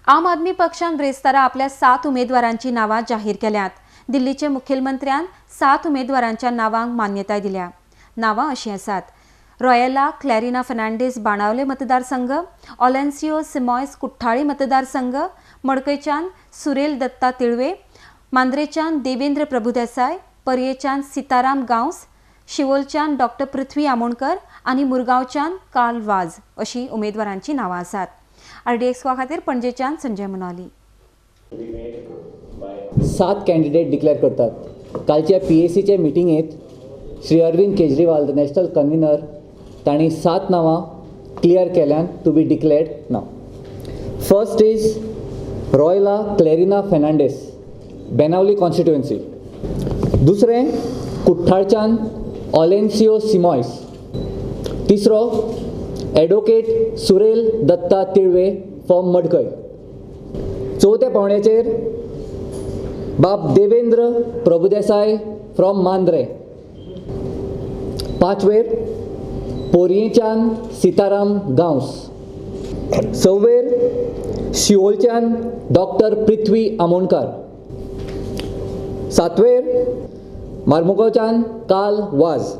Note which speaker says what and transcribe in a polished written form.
Speaker 1: आम आदमी पक्षान ब्रेस्तारा आपल्या 7 उमेदवारांची नांवां जाहीर केल्यात. दिल्लीचे मुखेलमंत्र्यान 7 उमेदवारांच्या नांवांक मान्यताय दिल्या. नांवां अशीं आसात: रॉयला क्लॅरिना फर्नांडीस बाणावले मतदारसंघ, ऑलेन्सियो सिमॉयस कुठ्ठाळी मतदारसंघ, मडकयच्यान सुरेल दत्ता तिळवे, मांद्रेच्यान देवेंद्र प्रभुदेसाय, पर्येच्यान सीताराम गांवस, शिवोलच्यान डॉक्टर पृथ्वी आमोणकर आनी मुरगांवच्यान कार्ल वाज अशी उमेदवारांची नांवां आसात. आरडीएक्स खातीर पणजेच्यान संजय मनाली.
Speaker 2: 7 कॅन्डिडेट डिक्लेअर करतात. कालच्या पीएसीच्या मिटिंगेत Shri Arvind Kejriwal, the national convener, तांणी 7 नांवां क्लियर केल्यान to be declared now. First is Royla Clarina Fernandes, Benaulim constituency. दुसरें कुठ्ठाळच्यान ऑलेन्सियो सिमॉयस. तिसरो एडवोकेट सुरेल दत्ता तिळवे फ्रॉम मडकय. चवथ्या पावण्याचेर बाब देवेंद्र प्रभुदेसाय फ्रॉम मांद्रे. पांचवेर पोरयेच्यान सीताराम गांवस. सव्वेर शिवोलच्यान डॉक्टर पृथ्वी आमोणकर. सातवेर मार्मुगांवच्यान कार्ल वाज.